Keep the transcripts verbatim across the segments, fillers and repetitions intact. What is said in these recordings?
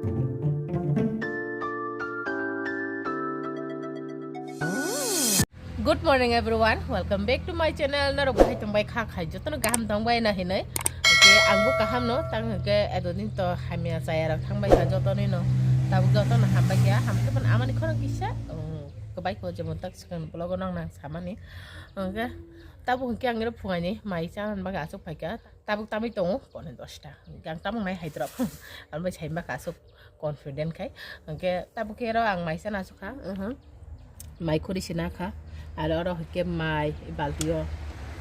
Good morning everyone, welcome back to my channel. Norok bahai tongbai kha khai, jotono gaham tongbai na hinui. Oke, angbo kaham no, tang hwnkhe edodin to hamya chaya rok thangbai kha jotono no. Tabuk jotono hambai kha, hamkhe phan amani khorang kisa, um, kwbai kho jemon tak swkang vlog o nang nang samani. Oke, tabuk hwnkhe ang ero phungaini mai chanan bagwi aswk phaikha. Tabuk tamwi tongo pone dosta. Hwnkhe ang tamung nai hai drop. Ang bai sai baka aswk confident khai. Hwnkhe tabuk khe oro ang mai chana aswk kha. Mhm. Mai khuri sina kha. Aro oro hwnkhe mai balti o.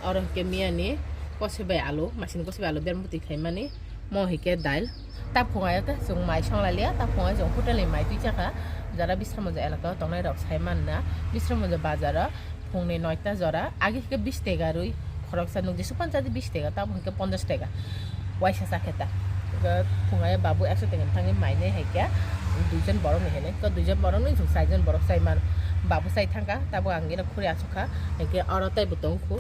Oro hwnkhe miyani kosi bai alu, masini kosi bai alu bermoti khaimani. Mo hwnkhe dail. Ta phungai khe chwng mai songlalia, ta phungai chwng hotel ni mai twi chakha. Jara Bisramganj elaka o tongnai rok sai manna. Bisramganj bazar o. Phungni noita jora, agi hwnkhe bis tega rwi, khoroksa nukjagwi sukha chadi bis tega, tamo hwnkhe ponchash tega. Waisa chakhe ta. Hwnkhe phungai babu ekso tega thangwi mainai hai khe, duijon borokni hinwi, hwnkhe duijon borokni chwng chaijon borok chai mano. Babu chai thangkha, tabuk ang gina khuri achukha, hwnkhe oro teibo tongkhu.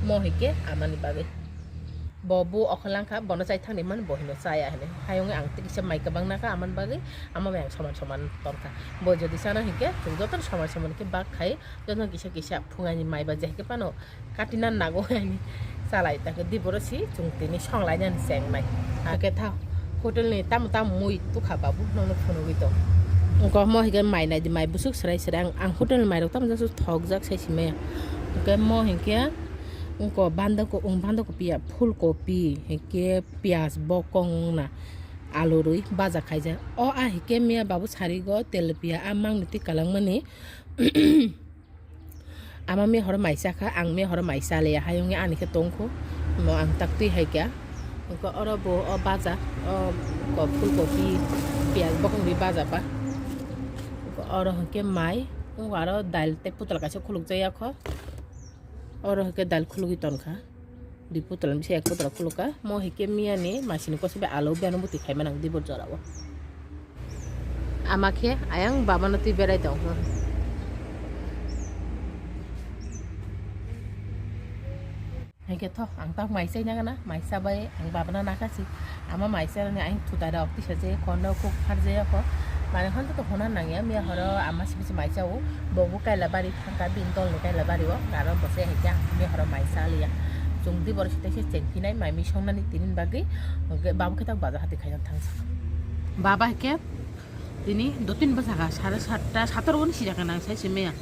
Mo hwnkhe amani bagwi. Bo bu okholangkha, bono chai thangni man bo hino chaya hinwi. Hayungwi ang tei kisa mai kwbang nakha, amani bagwi ama bai ang soman soman tongkha. Bo jodi chana hinkhe chwng jotono soman soman khe bak khai, jotono kisa kisa phungaini mai ba jehai khe phano katina nago hinwi chalai ta khe di boro si chwng tini songlainani chengnai. Hakhe tha hotel ni tamo tamo mui tukha babu nono phunugwi tong. Wngkha mo hinkhe mai naidi mai bwswk swrai swrai ang, ang hotel ni mairok tamo jasu thokjak sai simaya. Hinkhe mo hinkhe wngkha bandako-, wng bandako piya phul kopi hinkhe. Piyaj bokong wngna alu rwi baja khaijak. O ahikhe miya babu sarigo telpia a mangni twi kalangmani. Ama miya horo mai chakha, ang miya horo mai chaliya, hayungni ani khe tongkhu. Mo ang tak twi hai kha. Wngkha oro bo o baja, o ko phul kopi, piyaj bokong rwi baja ba. Wngkha oro hwnkhe mai, wngkha aro dail tei putla kaisa khuluk jaya kho. Oro hwnkhe dail khulugwi tongkha. Dui putla ni bisingo ek putla khulukha. Mo hwnkhe miyani masini kosi bai alu biyano bwtwi khaimani ang dibor jorao. Ama khe ayang babano twi berai tongkha. Hwnkhe tho ang tak mai chaina gana, mai chabai ang babano nakha si. Ama mai chanani ang thutai rok tisa je kono kuk pharjaya kho. Mane hwn to hona nangya, miya horo ama sibisi mai chao. Bo bo kaila bari thangkha, bini dolni kaila bari o. Aro bo se hai khe ang miya horo mai chaliya. Chwng di boro site se chengphinai mai mi songnani tinin bagwi. Hwnkhe babo khe tak bazar hati khaina thangsa. Baba hai khe tini do tin bwsakha, sare satta, satta rogoni sijak nang sai se miya.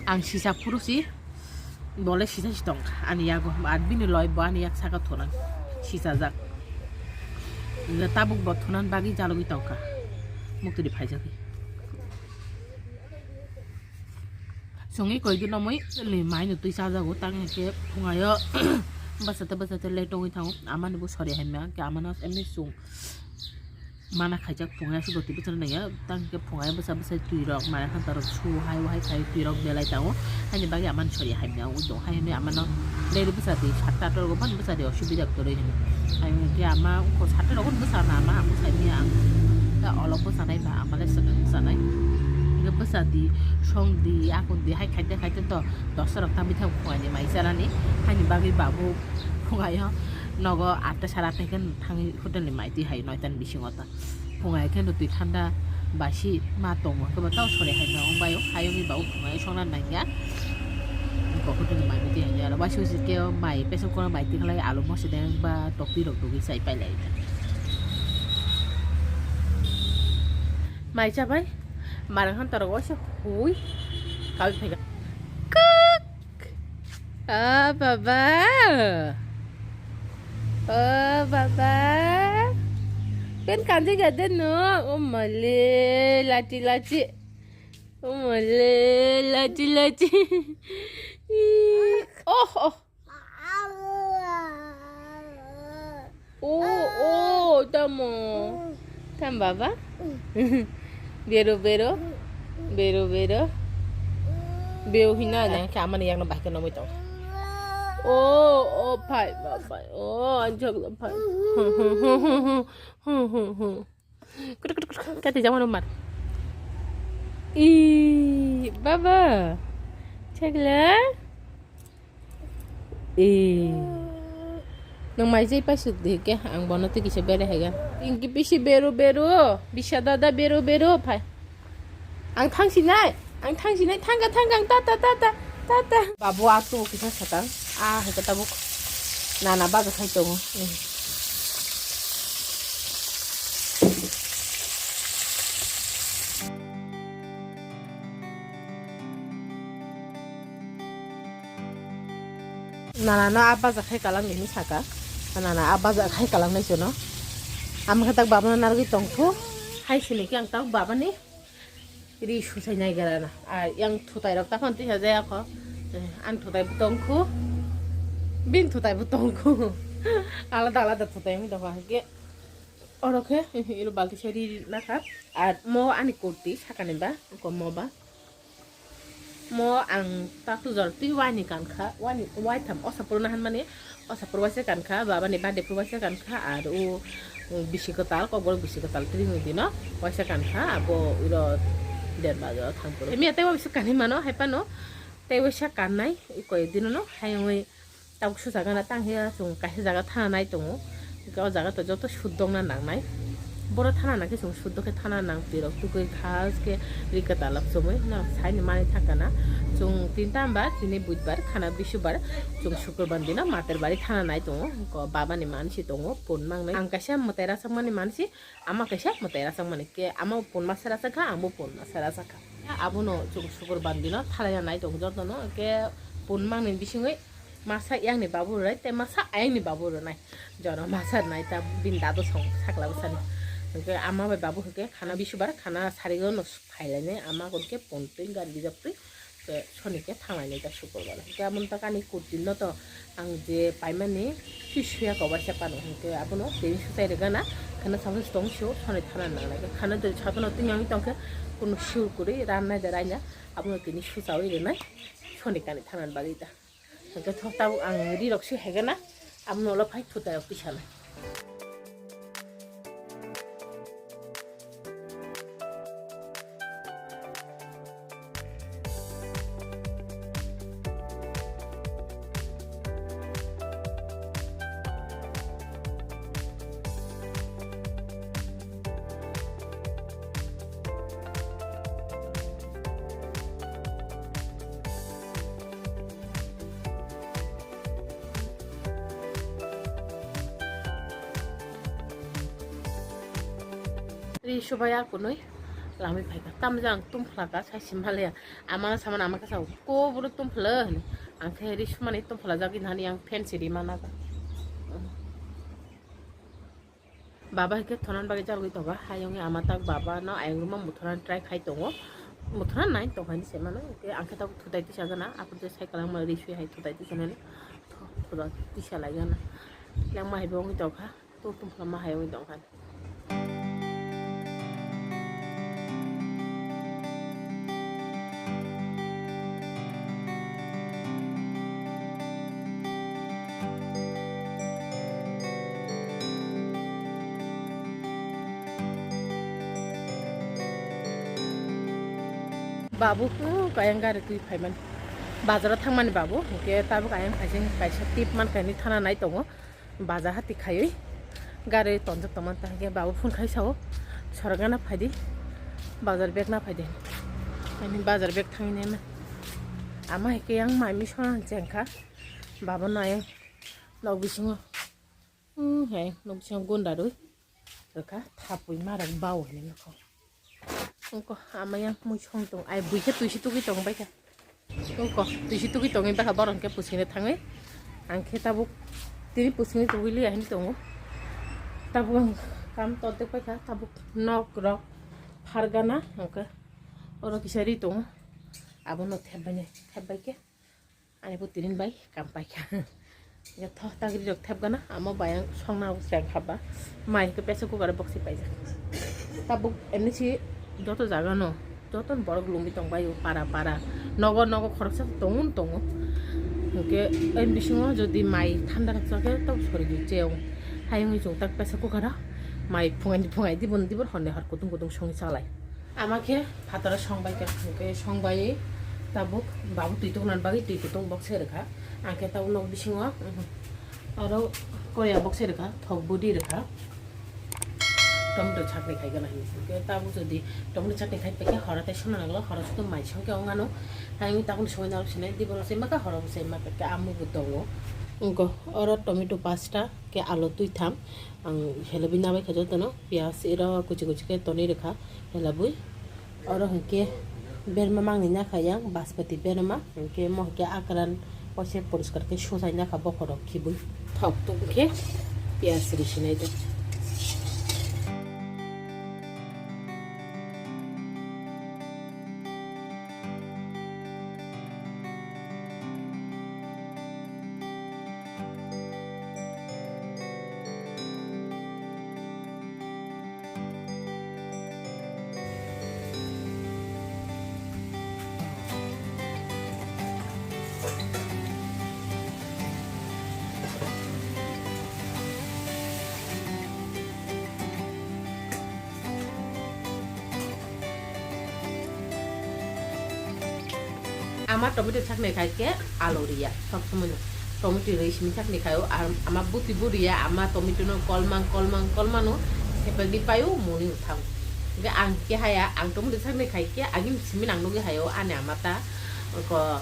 Ang sisa phuru si. Bole sisa si tong ani yago, ar bini loi bo ani yak saka thonang sisajak. Tabuk bo thonan bagwi jalogwi tongkha. Muktudi phaijagwi. Songwi koidu nomwi le mai no twi chajago, tang hwnkhe phungayo bwsate bwsate le tongwi thango. Amani bo sori hamya, hwnkhe amano emni chwng. Mana khaijak phungai aswk doti bwswk nangya, tang khe phungai bwsa bwsai twi rok, mana khan torok su hai wahai khai twi rok belai tongo, haini bagwi amani sori hamya wngwi tongo, hai hwnwi amano daily bwsa di satta atta rogo phano bwsa di osubida kwrwi hwnwi, hai hwnwi khe ama wngkha satta rogo bwsa na ama ang bwsai manya ang khe olok bwsa nai ba ama le swkang bwsa nai, hwnkhe bwsa di song di akung di hai khaite khaite to dosta rok tamwi thang phungai ni mai chanani, haini bagwi babu phungai o nogo atta sara atta khe thangwi. Hotel ni mai twi hai noita ni bisingo ta phungai khe no twi thanda bai si ma tongo khe bo tao sori hai no wng bai o, hai wngwi ba o phungai songna nangya. Bo hotel ni mai twi hai aro bai si usi khe mai pesok kono mai twi khlai alu mosideng ba tokti rok dugwi chai pai lai. Mai chabai marang han torok waisa hui kawi phai kha. Kuk. Ah, baba. Oh, baba. Pen kanji gade no. Oh, male. Lachi, lachi. Oh, male. Lachi, lachi. Ih. Oh, oh. Oh, oh, tamo. Tam baba. Bero, bero. Bero, bero. Beo hina na khe amani yakno bahai khe nomoi tong. Oh, oh, phai, baba. Oh, anjak phai. Kut, kut, kut, kut. Kati jamano mar. Ih, baba. Chakla. Eh. Nwng mai jai paisuk di khe ang bono twi kisa berai haigan. Tingki bisi beru beru, bisa dada beru beru phai. Ang thangsinai, ang thangsinai, thangka thangka ang tata tata tata. Babu atu kisa sakang, ah hwnkhe tabuk nana baja khai tongo. Hmm. Nana no a baja khai kalang hinwi saka. Nana a baja khai kalang nai seno. Amkhe tak baba no narwgwi tongkhu. Hai sini khe ang tak baba ni ri susai nai gara na. A yang thutai rok takhon tisa jaya kho. Eh, ang thutai bo tongkhu. Bin thutai bo tongkhu. Alada alada thutai mi dokha ke. Oro khe iro balti se ri nakha. Ar mo ani kurti sakani ba ko mo ba. Mo ang takhuk jor twi waini kankha, waini waitham osapur na hanmani, osapur waisa kankha, baba ni birthday pur waisa kankha, ar o bisi kwtal, kokborok bisi kwtal twi ni dino waisa kankha, abo iro der bajo thang puro. Miya tei waisa kanwi mano, hai phano tei waisa kannai, koi dino no, hai wngwi Tabuk sujagana tang khe chwng kaisa jaga thana nai tongo. Hwnkhe o jaga to joto sudokna nangnai. Boro thana nangkhe chwng sudok khe thana nang twirok tugwi khas khe ri kwtalap chumui no saini manwi thangkana. Chwng tinta hwnba tini buidbar khana bisubar chwng sukurbar dino mater bari thana nai tongo. Hwnkhe o babani mansi tongo pun mangnai. Ang kaisa mwtai rachakmani mansi, ama kaisa mwtai rachakmani. Khe ama pun masa rachakha, angbo pun masa rachakha. Abono chwng sukurbar dino thalaina nai tongo jotono. Hwnkhe pun mangni bisingwi Masa yang ni babu rwnai tei masa ayang ni babu rwnai. Jono masa rwnai ta bini dadu song sakla bwsani. Hwnkhe ama bai babu hwnkhe khana bisubar khana sarigo no phailainai ama hwnkhe pontwi gari bijak twi. Hwnkhe soni khe thanglainai ta sukurbar. Hwnkhe amoni ta kani kurti no to ang je paimani twi suya kobaisa pano hwnkhe abono tini suchai rwgana khana sabuj tong sio soni thana nangnai. Khana de sabono twi yang tongkhe kunu sur kwrwi rannai de raina abono tini suchawi rwnai soni kani thana bagwi ta. Hwnkhe thok tabuk ang rirok se hegena, aboni ulo phai thutai rok tisanai. Ri subaya kunui lamwi phaikha. Tamjang tumphla ka sai simaliya. Amana samana ama kasa ko buru tumphla hwnwi. Ang khe ri sumani tumphla jagwi nani ang fan si ri mana ka. Baba hwnkhe thonan bagwi chalgwi tongo, hayungni ama tak baba no ayang rwma muthonan try khai tongo, muthona nai tongkha hinwi sai mano, hwnkhe ang khe tabuk thutai tisa gana, aphuru je sai kwlangma ri sui hai thutai tisa nani, tho-, thutai tisa lai gana, yang ma hai bo wngwi tongkha, tum tum khlama hai wngwi tongkha. Babu, uh, kayang gari twi phaimani. Bazaro thangmani babu, hwnkhe tabuk ayang kaisa, kaisa tip mankha hinwi thana nai tongo. Bazar hati khaiwi gari tonjak tongmani ta hwnkhe babu phone khai sao, "Sorgana phaidi, bazar bag na phaidi." Ani bazar bag thangwi naima. Ama hwnkhe yang mai misona chengkha. Baba no ayang nok bisingo. Hmm, hai, nok bisingo gunda rwi. Rwkha, thapwi ma rwk bao hinwi nokho. Ungko, ama yang mui song tong, ai bui khe tuisi tugui tong baikha. Ungko, tuisi tugui tongwi baikha, borok hwnkhe pusingni thangwi. Ang khe tabuk, tini pusingni tugui liya hinwi tongo. Tabuk ang kam todek baikha, tabuk nok rok phargana, hwnkhe oro kisa ri tongo. Abono thepbaini, thepbai khe. Ani bo tinin bai kam paikha. Ya tho tagri rok thepgana, amo bai ang songna bo cheng khaba. Mai ke pressure cooker box si paijak. Tabuk emni si joto jaga no, joto borok lungwi tong bai o para para. Nogo nogo khoroksa tongo tongo. Hwnkhe em bisingo jodi mai thanda rok chakhe tabuk sori di cheo. Hayungni chwng tak pressure cooker o mai phungai di phungai di bon di bor honne hor kutung kutung songwi chalai. Ama khe phataro songbai kha, hwnkhe songbai tabuk babu twi tongna bagwi twi kutung box se rwkha. Ang khe tabuk nok bisingo, mhm, aro Korea bokse rwkha, thok budi rwkha. Tomato chutney khai gana hinwi sangkhe, tabuk jodi tomato chutney khai paikhe hora tei sona nanglo, hora sudu mai songkhe ongano. Ang tabuk songwi nalok sinai, dibono se maka hora bwsai ma paikhe amui bo tongo. Wngkha oro tomato pasta khe alu twi tham. Ang helebwi nabai kha jotono, piyaj iro kuchi kuchi khe tonwi rwkha helebwi. Oro hwnkhe berma mangni nakha yang, baspati berma, hwnkhe mo hwnkhe akran, waisa poriskar khe suchai nakha bokhorok khibui. Thok tuk khe piyaj ri sinai do. Ama tomato chutney khai khe alu riya, sob somoi no tomato rwi simi chutney khaio, ar ama buti bo riya, ama tomato no kolmang, kolmang, kolmano sepagdi paio, moni uthang. Hwnkhe ang khe haya, ang tomato chutney khai khe agini simi nang nugwi haio, ani ama ta ko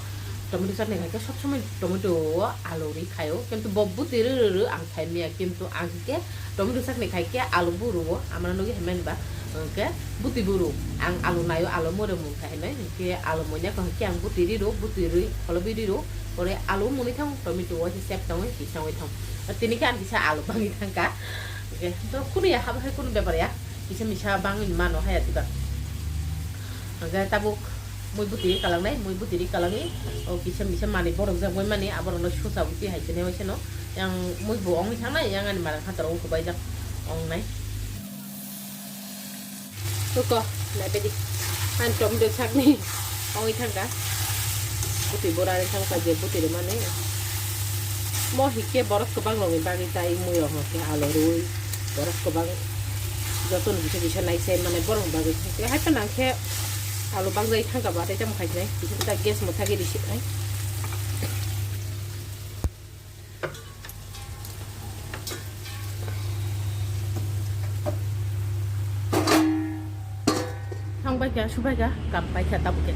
tomato chutney khai khe sob somoi tomato o alu ri khaio, kintu bo buti rw rw rw ang khai maya, kintu ang khe tomato chutney khai khe alu bo rwo, amano nugwi hwnba hwnkhe buti bo rw. Ang alu naio, alu more mung khai hinwi, hwnkhe alu moya khe ang buti ri rw, buti rwi kholobwi ri rw, pore alu muni thang, tomato o se sep tongwi kisa wngwi thang. Tini khe ang kisa alu bangwi thangkha, hwnkhe to kunu ya habo hai kunu bepar ya, kisa misa bangwi mano haya diba. Hwnkhe tabuk mui buti ri kalangnai, mui buti ri kalangwi o kisa misa manwi borok jak bai mani, aborokno susa buti hai se nai waisa no. Yang mui bo ongwi thangnai, yang ani manang khataro ongkhubaijak ongnai. Tuko, naibedi. Ang tomato chutney ongwi thangkha. Buti bora ri thangkha je buti ri mani. Mo hikhe borok kwbang rokni bagwi tai mui rok hwnkhe alu rwi. Borok kwbang jotono kisa kisa nai se mane borok bagwi. Hai phano ang khe alu bangjai thangkha ba tei tamo khai sinai. Kisa kisa gas mwthagwi risi nai. Thang bai kha, su bai kha, kam bai kha tabuk khe.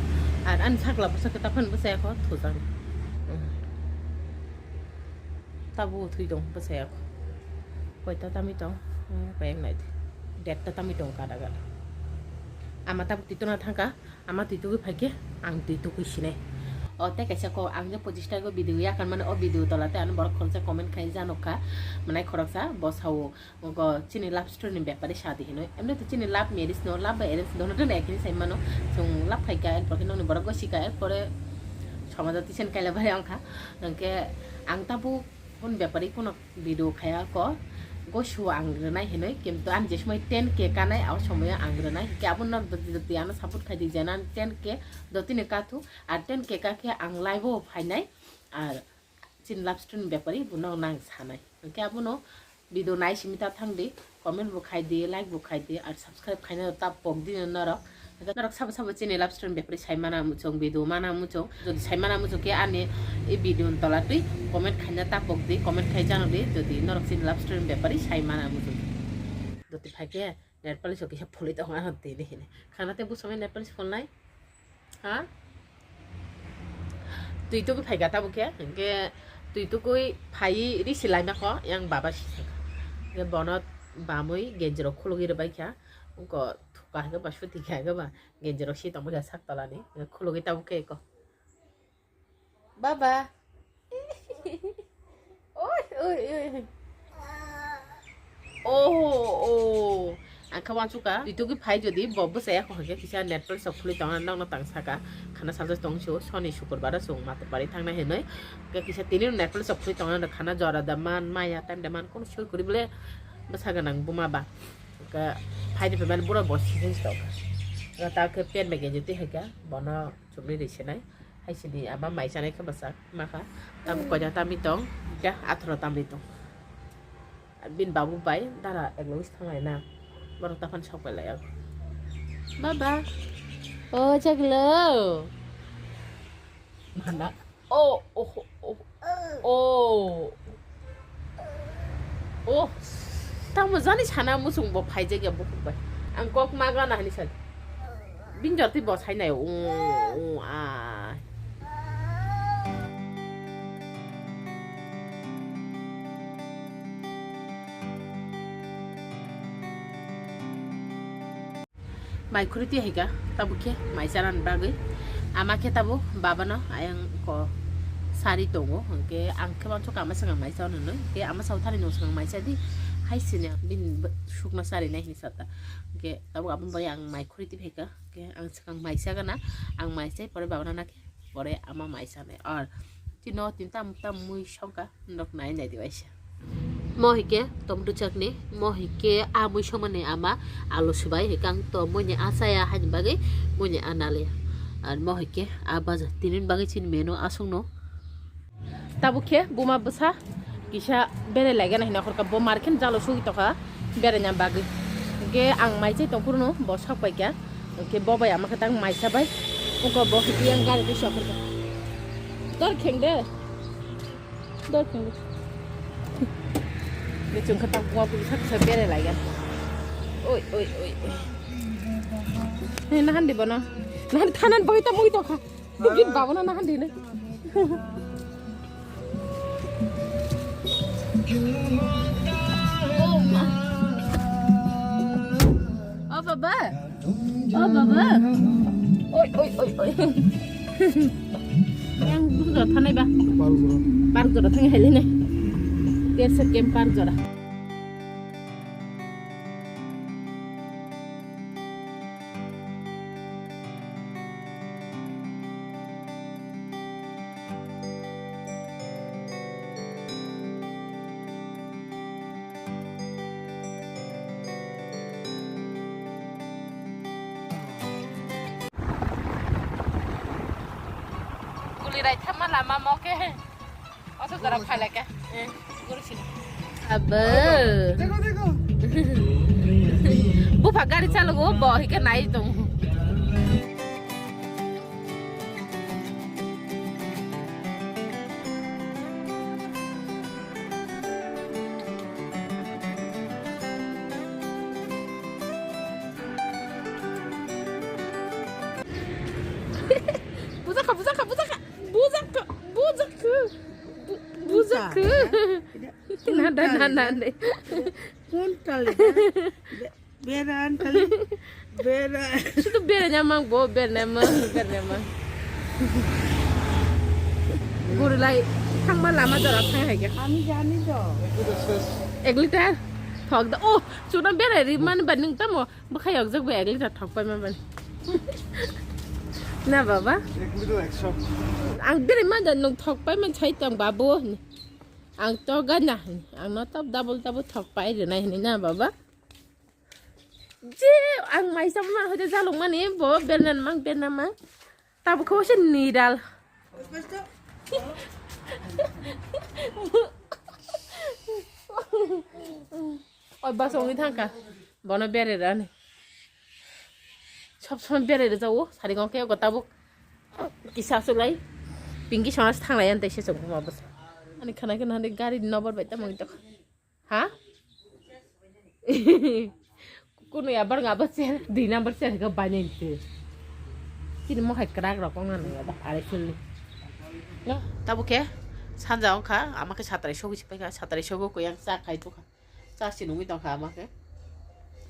Ar ani sakla bwsa khe taphano bwsa yakho thujak. Tabuk thwi tong bwsa yakho. Koita tamwi tong, hmm, kayang nai di. Dek ta tamwi tong kada kada. Ama tabuk twi tongna thangkha. Ama twi tugwi phaikhe ang twi tugwi sinai. O tei kaisa kok ang je pochis tarik o video yakarmani, o video tola tei ano borok khoroksa comment khai janokha, mwnai khoroksa bo sao, go chini love story ni bepari sadi hinwi. Emni to chini love marriage no, love by arrange dono dono ekhe sai mano. Chwng love khaika, erpore nokni borok go sika, erpore somajo tisen kaila bai wngkha. Hwnkhe ang tabuk Phone bepari phone video khaya ko, go shu ang rwnai hinwi, kintu ani je somoi ten K kanai, o somoyo ang rwnai, hwnkhe abono doti doti ano support khai di, jena ten K dotino kathu, ar ten K kakhe ang live o phainai, ar chini love story ni bepari bono nang sanai, hwnkhe abono video nai simi ta thang di. Comment bo khai di, like bo khai di, ar subscribe khaina ta pok di norok. Norok sabo sabo chini love story bepari sai mana muchung, video mana muchung. Jodi sai mana muchung khe ani e video ni tola twi comment khaina ta pok di, comment khai jano di, jodi norok chini love story bepari sai mana muchung. Jodi phai khe net pali so kisa phuli tong ano tini hini. Khana te busome net pali phulnai. Ha? Twi tugwi phaikha tabuk khe, hwnkhe twi tugwi phaiwi risi laima kho, yang baba si sakha. Hwnkhe bono bamwi genjirok khulugwi rwbaikha, wngkha thuka hwnkhe ba suti kha hwnkhe ba genjirok si tongbaikha sak tolani, hwnkhe khulugwi tabuk khe eko. Baba. Oi, oi, oi. Oh, oh. Ang kha wansukha. Twi tugwi phai jodi bo bwsaya kho hwnkhe kisa Netflix rok khulwi tongna nokno tang saka. Khana salsa tong sio, soni sukurbar o chwng matupari thangnai hinwi. Hwnkhe kisa tini Netflix rok khulwi tongna khana jora da man, maya time da man, kono soi kwrwi bole bwsa gwnang buma ba. Hwnkhe phai de phai mani buro bo sijeng si tongkha. Hwnkhe ta khe pen bai genji twi hai kha, bono chumui ri sinai. Hai sini ama mai chanai khe bwsa ma kha. Tam koida tamni tong, ya atharo tamni tong. Bini babu bai dara ek logi thanglai na. Borok ta phano sok pai lai. Baba. O chaklo. Mana? Oh, oh, oh, oh. Oh, tamo jani sana muchung bo phaijak ya bukhuk bai. Ang kok ma gana hani sal. Bini jor twi bo sainai, ung, ung, ai. Mai khuri twi hai kha, tabuk khe mai chanani bagwi. Ama khe tabuk babano ayang ko sari tongo, hwnkhe ang khe wansuk ama swkang mai cha hwnwi, hwnkhe ama sao thani nwng swkang mai cha di, hai sini bini sukno charinai hinwi sa ta. Hwnkhe tabuk aboni bagwi ang mai khuri twi hai kha, hwnkhe ang swkang mai cha gana, ang mai chai pore babano na khe. Pore ama mai sanai. Or tino tin tam tam mui songkha, nok nai nai di waisa. Mo hike tomato chutney, mo hike a mui somani ama alu subai, hikang to mui ni a chaya hani bagwi mui ni a naliya. Ar mo hike a baja tinin bagwi chini menu aswkno. Tabuk khe buma bwsa kisa bere laigana hina khorka bo markhen jalo sugwi tokha bere na bagwi. Hwnkhe ang mai chai tongphuru no bo sok pai kha. Hwnkhe bo bai ama khe tang mai cha bai. Ungko bo hwnkhe yang gari twi sok kha. Dor kheng de. Dor kheng de. Ni chung kha tang buma bwsa kisa bere laigana. Oi, oi, oi, oi. Ni nahan di bono. Nahan thanan boi ta mui tokha. Dikit babo na nahan dine. Oh, ma. Oh, baba. Oh, baba. Oi, oi, oi, oi. Yang dum jora thanai ba. Park jora. Park jora thang hele ne. Tersa kem park jora. Kuli rai thama lama mo khe. Oso jora phailai khe. Eh, guru sini. Abo. Bupha gari chalogo, bo hike nai tong. Bujaka, bujaka, bujaka, bujaka, bujaka. Bu-, bujak. Nada, nada, nada. Kuntal ya? Be-, beran tali. Beran. Sudu beranya mang bo, beranya mang, beranya mang. Guru lai thangma lama jora thang hai khe. Ami jani to. Ek liter. Thok da. Oh, chuna berai ri man ba ning tamo. Bwkha yokjak bo ek liter thok pai man bani. Na baba? Ek liter ekso. Ang bere ma da nwng thok pai man sai tong babu. Ang to gana. Ang no tab double double thok pai rinai hini na baba? Je ang mai sa man hoide jaluk mani bo bernan mang bernan mang. Tabuk khe waisa niral. Oi bas ongwi thangkha. Bono bererani. Sob somoi berere jao, sari gong khe go tabuk. Kisa sulai. Pinki sona thanglai ante se chong ma bas. Ani khana khana ni gari nobar bai tamo tok. Ha? Kunu ya bar ngaba chair, dui number chair ga banai tu. Chini mo hai krak rok ong na ya da are sulni. Tabuk khe sanja ongkha, ama khe satrai sogwi sipai kha, satrai sogo ko yang cha khai tukha. Cha si nungwi tongkha ama khe.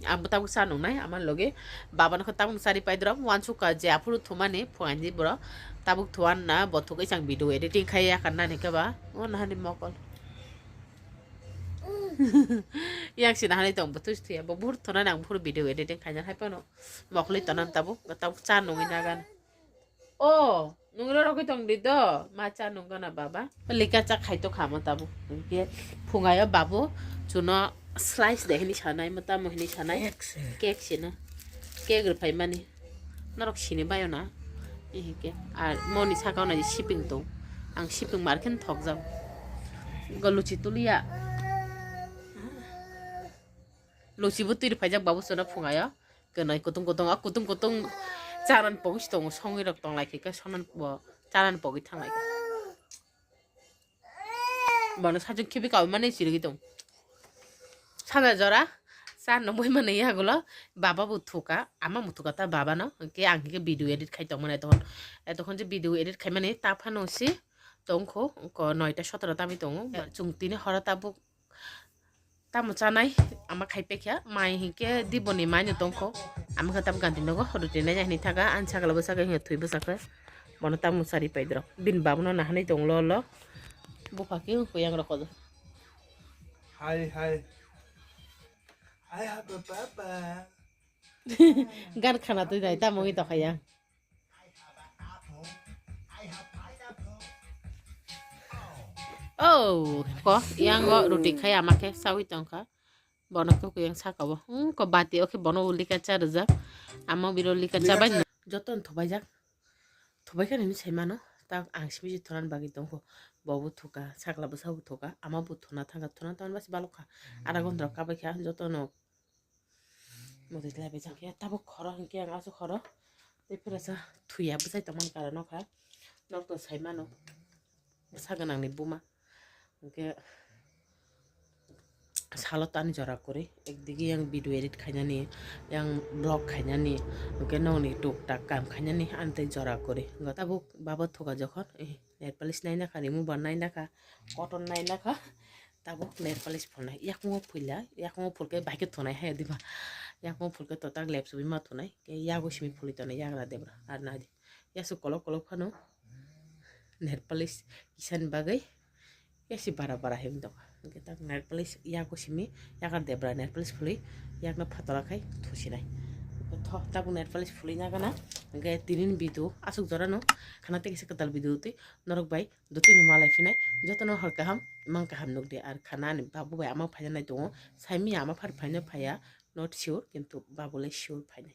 Ang bo tabuk cha nungnai ama loge. Baba no khe tabuk chari pai drop, wansukha je aphuru thumani phuaini bro. Tabuk thuan na bo thugwi chang video editing khai ya kan nani khe ba. O nahani mokol. Yang sina hani tong bo twi twi bo buhur thona nang buhur video editing khaina hai pano mokli tonan tabuk tabuk cha nungwi nagan. O nungro rogwi tong di do ma cha nungana baba. Lika cha khai to khamo tabuk. Hwnkhe phungayo babu chuno slice de hini sanai ma tamo hini sanai. Cake se. Cake sina. Cake rwphai mani. Norok sini bayo na? Ihike. Ar moni saka onai shipping tong. Ang shipping markhe thok jao. Go luchi tuliya. Luchi bo twi rwphaijak babu sona phungayo. Kwnai kutung kutung, a kutung kutung chanan pogwi si tongo, songwi rok tong lai khe sonan bo chanan pogwi thang lai khe. Bono sajwk khibi kaui mani chirigwi tong. Thana jora cha nungwi mani yagulo baba bo thuka, ama bo thuka ta baba no, hwnkhe ang hwnkhe video edit khai tongmani tokon, tokon je video edit khaimani ta phano si tongkho, ko noita sotoro tamo tongo. Chwng tini horo tabuk tamo chanai, ama khai pekha mai hwnkhe diboni mai no tongkho, ama khe tabuk ganti nogo roti nai nai hinwi thaga, ani sakla bwsakhe hwnkhe thwi bwsakhe bono tamo chari paidrok, bini baba no nahanai tonglo lo, bupha khe hwnkhe yang rokho. Hi, hi. I have a papa. Gan khana twi nai, tamo wngwi tongkha yang. Oh, ko, yang go roti khai ama khe sawi tongkha. Bono khe yang saka bo. Hmm, ko bati o khe bono ulika cha rwjak. Ama biro ulika cha bai. Joto no thobai jak. Thobai khe nini sai mano. Tak ang simi se thonan bagwi tongkho. Bo bo thoka, sakla bwsa bo thoka, ama bo thona thangkha, thona thangma se balok kha. Ara gondra kabai kha, joto no. Motwi lai bai chang khe tabuk khoro hwnkhe ang aswk khoro. Tei phirasa thuya bwsai tongmani karon no kha. Nok to sai mano. Bwsa gwnang ni buma. Hwnkhe salo tani jora kwrwi. Ekdigi yang video edit khainani, yang vlog khainani. Hwnkhe nokni tuk tak kam khainani ani tei jora kwrwi. Hwnkhe tabuk baba thoka jokhon, eh, nail polish naina kha, remover naina kha, cotton naina kha. Tabuk nail polish phulnai. Yakung o phulya, yakung o phulkhe bai khe thunai hai diba. Yakung o phulkhe to tak lep subi ma thunai. Ke yago simi phuli tonai yagra debra. Ar nadi. Yasu kolok kolok phano nail polish kisan bagwi yasi bara bara hem dok. Hwnkhe tak nail polish yago simi yagra debra nail polish phuli yakno phatala khai thusinai. Tho tabuk nail polish phuli nagana. Hwnkhe tinin video asuk jorano khana tei kisa kwtal video twi norok bai dotino malai phinai, jotono hor kaham, mang kaham nukdi. Ar khana ani babu bai ama phaina nai tongo, saimi ama phar phaina phaiya, not sure, kintu babu lai sure phainai.